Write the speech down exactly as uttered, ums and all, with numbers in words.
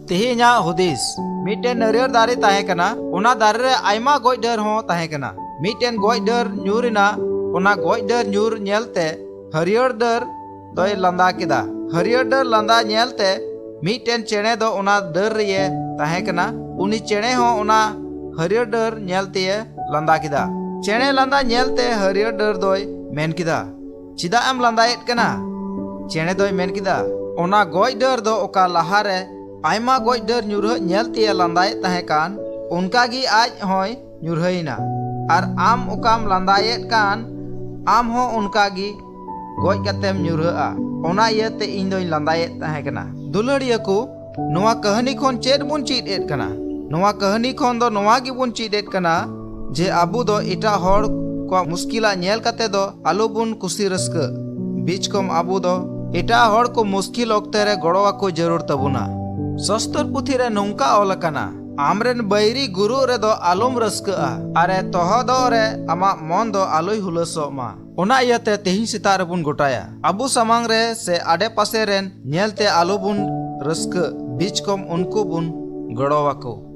ᱛᱮᱦᱮᱧᱟᱜ ᱦᱩᱫᱤᱥ᱾ ᱢᱤᱫᱴᱮᱱ ᱱᱟᱹᱨᱭᱟᱹᱲ ᱫᱟᱨᱮ ᱛᱟᱦᱮᱸ ᱠᱟᱱᱟ᱾ ᱚᱱᱟ ᱫᱟᱨᱮ ᱨᱮ ᱟᱭᱢᱟ ᱜᱚᱡ ᱰᱟᱹᱨ ᱦᱚᱸ ᱛᱟᱦᱮᱸ ᱠᱟᱱᱟ᱾ ᱢᱤᱫᱴᱮᱱ ᱜᱚᱡ ᱰᱟᱹᱨ ᱧᱩᱨ ᱮᱱᱟ᱾ ᱚᱱᱟ ᱜᱚᱡ ᱰᱟᱹᱨ ᱧᱩᱨ ᱧᱮᱞᱛᱮ ᱦᱟᱹᱨᱭᱟᱹᱲ ᱰᱟᱹᱨ ᱫᱚᱭ ᱞᱟᱸᱫᱟ ᱠᱮᱫᱟ᱾ ᱦᱟᱹᱨᱭᱟᱹᱲ ᱰᱟᱹᱨ ᱞᱟᱸᱫᱟ ᱧᱮᱞᱛᱮ ᱢᱤᱫᱴᱮᱱ ᱪᱮᱬᱮ ᱫᱚ ᱚᱱᱟ ᱰᱟᱹᱨ ᱨᱮᱭᱮ ᱛᱟᱦᱮᱸ ᱠᱟᱱᱟ᱾ ᱩᱱᱤ ᱪᱮᱬᱮ ᱦᱚᱸ ᱚᱱᱟ ᱦᱟᱹᱨᱭᱟᱹᱲ ᱰᱟᱹᱨ ᱧᱮᱞ ᱛᱮᱭᱮ ᱞᱟᱸᱫᱟ ᱠᱮᱫᱟ᱾ ᱪᱮᱬᱮ ᱞᱟᱸᱫᱟ ᱧᱮᱞᱛᱮ ᱦᱟᱹᱨᱭᱟᱹᱲ ᱰᱟᱹᱨ ᱫᱚᱭ ᱢᱮᱱ ᱠᱮᱫᱟ, "ᱪᱮᱫᱟᱜ ᱮᱢ ᱞᱟᱸᱫᱟᱭᱮᱫ ᱠᱟᱱᱟ?" ᱪᱮᱬᱮ ᱫᱚᱭ ᱢᱮᱱ ᱠᱮᱫᱟ, "ᱚᱱᱟ ᱜᱚᱡ ᱰᱟᱹᱨ ᱫᱚ ᱚᱠᱟ ᱞᱟᱦᱟᱨᱮ ᱟᱭᱢᱟ ᱜᱚᱡ ᱰᱟᱹᱨ ᱧᱩᱨᱦᱟᱹᱜ ᱧᱮᱞ ᱛᱮᱭᱮ ᱞᱟᱸᱫᱟᱭᱮᱫ ᱛᱟᱦᱮᱸ ᱠᱟᱱ, ᱚᱱᱠᱟ ᱜᱮ ᱟᱡ ᱦᱚᱸᱭ ᱧᱩᱨᱦᱟᱹᱭᱮᱱᱟ᱾ ᱟᱨ ᱟᱢ ᱚᱠᱟᱢ ᱞᱟᱸᱫᱟᱭᱮᱫ ᱠᱟᱱ, ᱟᱢ ᱦᱚᱸ ᱚᱱᱠᱟ ᱜᱮ ᱜᱚᱡ ᱠᱟᱛᱮᱢ ᱧᱩᱨᱦᱟᱹᱜᱼᱟ᱾ ᱚᱱᱟ ᱤᱭᱟᱹᱛᱮ ᱤᱧ ᱫᱚᱧ ᱞᱟᱸᱫᱟᱭᱮᱫ ᱛᱟᱦᱮᱸ ᱠᱟᱱᱟ᱾" ᱫᱩᱞᱟᱹᱲᱤᱭᱟᱹ ᱠᱚ, ᱱᱚᱣᱟ ᱠᱟᱹᱦᱱᱤ ᱠᱷᱚᱱ ᱪᱮᱫ ᱵᱚᱱ ᱪᱮᱫ ᱮᱫ ᱠᱟᱱᱟ? ᱱᱚᱣᱟ ᱠᱟᱹᱦᱱᱤ ᱠᱷᱚᱱ ᱫᱚ ᱱᱚᱣᱟ ᱜᱮᱵᱚᱱ ᱪᱮᱫ ᱮᱫ ᱠᱟᱱᱟ ᱡᱮ ᱟᱵᱚ ᱫᱚ ᱮᱴᱟᱜ ᱦᱚᱲ ᱠᱚᱣᱟᱜ ᱢᱩᱥᱠᱤᱞᱟᱜ ᱧᱮᱞ ᱠᱟᱛᱮ ᱫᱚ ᱟᱞᱚᱵᱚᱱ ᱠᱩᱥᱤ ᱨᱟᱹᱥᱠᱟᱹᱜ᱾ ᱵᱤᱪᱠᱚᱢ ᱟᱵᱚ ᱫᱚ ᱮᱴᱟᱜ ᱦᱚᱲ ᱠᱚ ᱢᱩᱥᱠᱤᱞ ᱚᱠᱛᱮ ᱨᱮ ᱜᱚᱲᱚ ᱟᱠᱚ ᱡᱟᱹᱨᱩᱲ ᱛᱟᱵᱚᱱᱟ᱾ ᱥᱚᱥᱛᱚᱨ ᱯᱩᱛᱷᱤ ᱨᱮ ᱱᱚᱝᱠᱟ ᱚᱞ ᱟᱠᱟᱱᱟ, "ᱟᱢᱨᱮᱱ ᱵᱟᱹᱭᱨᱤ ᱜᱩᱨᱩᱜ ᱨᱮᱫᱚ ᱟᱞᱚᱢ ᱨᱟᱹᱥᱠᱟᱹᱜᱼᱟ, ᱟᱨᱮ ᱛᱚᱦᱚᱫᱚᱜ ᱨᱮ ᱟᱢᱟᱜ ᱢᱚᱱ ᱫᱚ ᱟᱞᱚᱭ ᱦᱩᱞᱟᱹᱥᱚᱜ ᱢᱟ᱾" ᱚᱱᱟ ᱤᱭᱟᱹᱛᱮ ᱛᱮᱦᱮᱧ ᱥᱮᱛᱟᱜ ᱨᱮᱵᱚᱱ ᱜᱚᱴᱟᱭᱟ, ᱟᱵᱚ ᱥᱟᱢᱟᱝ ᱨᱮ ᱥᱮ ᱟᱰᱮ ᱯᱟᱥᱮ ᱨᱮᱱ ᱧᱮᱞᱛᱮ ᱟᱞᱚᱵᱚᱱ ᱨᱟᱹᱥᱠᱟᱹᱜ, ᱵᱤᱪᱠᱚᱢ ᱩᱱᱠᱩ ᱵᱚᱱ ᱜᱚᱲᱚ ᱟᱠᱚ᱾